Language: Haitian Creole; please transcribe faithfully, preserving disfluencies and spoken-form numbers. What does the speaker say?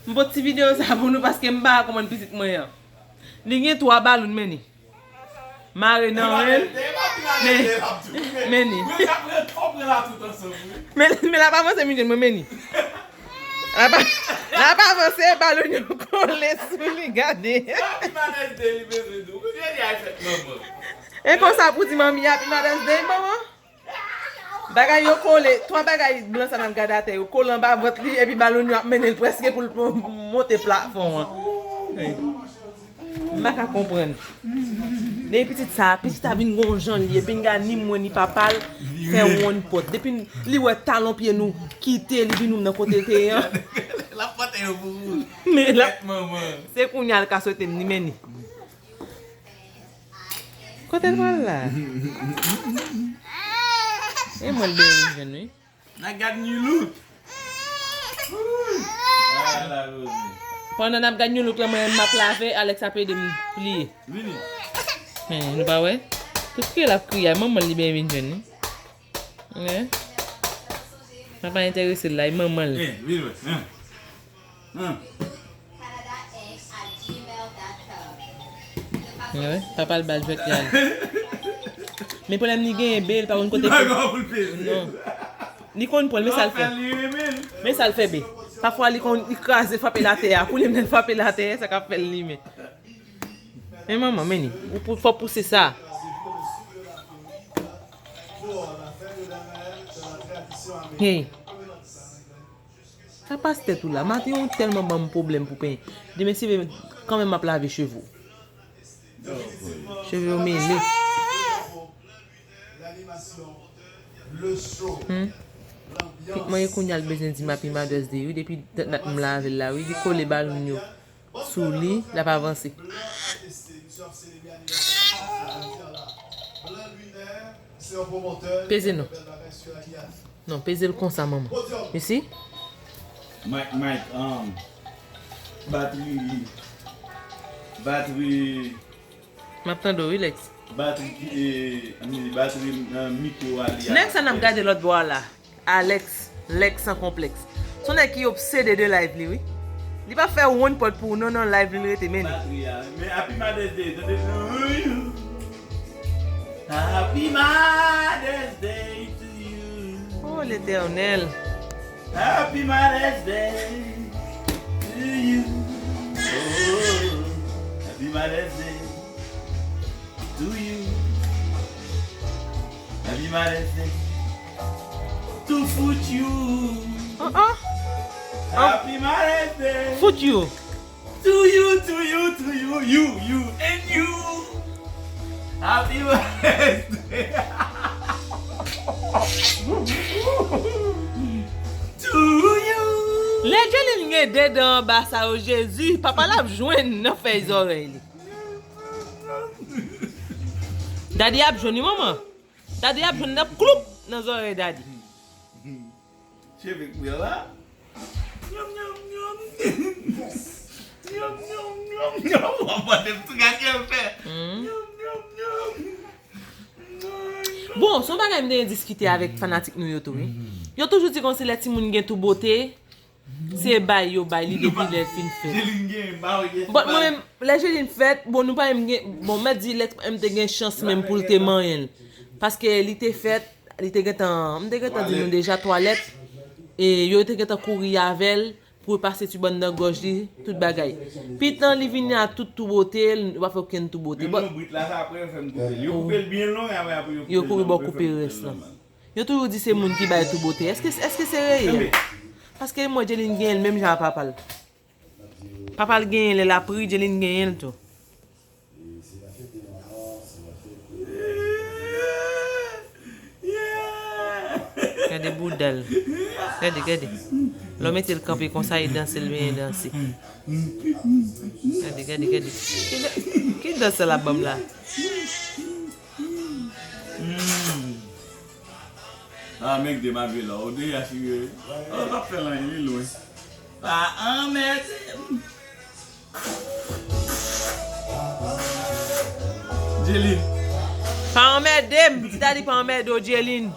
M pote ti videyo sa pou nou paske m pa konprann pitit mwen an. Li gen twa baloun, men ni. Mare nan men l. Men, men ni. Men, men l ap avanse, men ni. L ap, l ap avanse, baloun yo kole sou li, gade. E konsa pou di manmi Happy Mother's Day, manman? Bagay yo kole, twa bagay blan sa n ap gade atè yo kole anba vant li, epi baloun yo ap mennen l prèske pou l pon- monte plafon an. M pa ka konprann. Depi pitit sa, pitit sa vin gon jan li ye, pinga ni mwen ni papa l fè yon pòt. Depi li wè talon pye nou kite, li vin ou nan kote l te ye an. L ap pote yo pou ou. Men la, se kounye a l ka swete m ni, men ni. Kote l pral la? E mwen l byen vin jwenn, wi. N a gad New Look. Pandan n ap gad New Look la, mwen menm m ap lave, Alex ap ede m pliye. Vini. Men, nou pa wè? Tout kriye l ap kriye, manman l li byen vin jwenn, wi. Wè? Sa pa enterese l la, e manman l. Eh, vin wè. Hein. Hein. Wè, papa l ba l jwèt li ale. Men pwoblèm li genyen, be, li pa konn kote pou. Non. Li konn pran l, men sa l fè. Men sa l fè, be. Pafwa li konn li kraze, frape l atè a. Kounye a, lè l frape l atè a, sa k ap fè l limen. Men manman, men ni. Ou pou, fò pouse sa. Hey. Sa pas tèt ou la. Maten ou tèlman ban m pwoblèm pou penyen. Demen se kanmenm m ap lave cheve w. Cheve w mele. Hmm? Pitit mwen e kounye a l bezwen di m Happy Mother's Day, wi, depi dat dat m lave l la, wi, li kole baloun yo sou li, l ap avanse. Peze non. Non, peze l konsa, manman. You see? Mike, Mike, um, batri, batri. M ap tande w, wi, Lex. Batri, eh, I mean, batri, eh, mikwo a li a. Nèg sa n ap gade lòt bò a la. Alex, Lex san konplèks. Se yon nèg ki obsede de live li, wi. Li pa fè one pòt pou ou, non, non, live li rete, men. Batri a, men Happy Mother's Day, tande. Happy Mother's Day to you. Oh, Letènèl. Happy Mother's Day to you. Oh, Happy Mother's Day to you. Happy Mother's Day to foot you. Uh-uh. Happy Mother's Day. Foot you. To you, to you, to you, you, you, and you. Happy Mother's Day. To you. Lè Jelin gen de dan anba sa yo, Jezi, papa l ap jwenn nan fèy zòrèy li. Daddy ap jwenn wi, manman. Daddy ap jwenn nan kloup nan zòrèy daddy. Cheve kwè la. Nyam, nyam, nyam. Nyam, nyam, nyam, nyam. W ap mande m tou gade l fè. Hmm. Nyam, nyam, nyam. Bon, se yon bagay m te diskite avèk fanatik nou yo tou, wi. Yo toujou di konsi lè timoun gen tou bote, se bay yo bay li depi lè l fin fèt. Jelin gen ba w, yes. But mwen menm, lè Jelin fèt, bon, nou pa menm gen, bon, mèt di Lex pa menm te gen chans menm pou l te manyen l. Paske li te fèt, li te gentan, m te gentan di nou deja, twalèt, e yo te gentan kouri avè l pou yo pase tibann nan gòj li, tout bagay. Pitan li vini a tout tou bote, l pa fè okenn tou bote. Menm non brit la, sa apre yo fè m koupe l. Yo koupe l byen long, apre, apre yo koupe l. Yo kouri bò koupe rès lan. Yo toujou di se moun ki bay tou bote. Èske, èske se reyèl? Paske m wè Jelin genyen l menm jan a papa l. Papa l genyen l, lè l ap ri, Jelin genyen l tou. Gade bouda l. Gade, gade. Lè w mete l kanpe konsa, e danse l byen danse. Gade, gade, gade. Ki dan-, ki dans sa l ap ban m la? Hmm. Ah, men de ma vie la, ou deja chire. Oh, l ap fè l anyen, li lwen. Pa anmède m. Jelin. Pa anmède m. Ti Daddy pa anmède w, Jelin.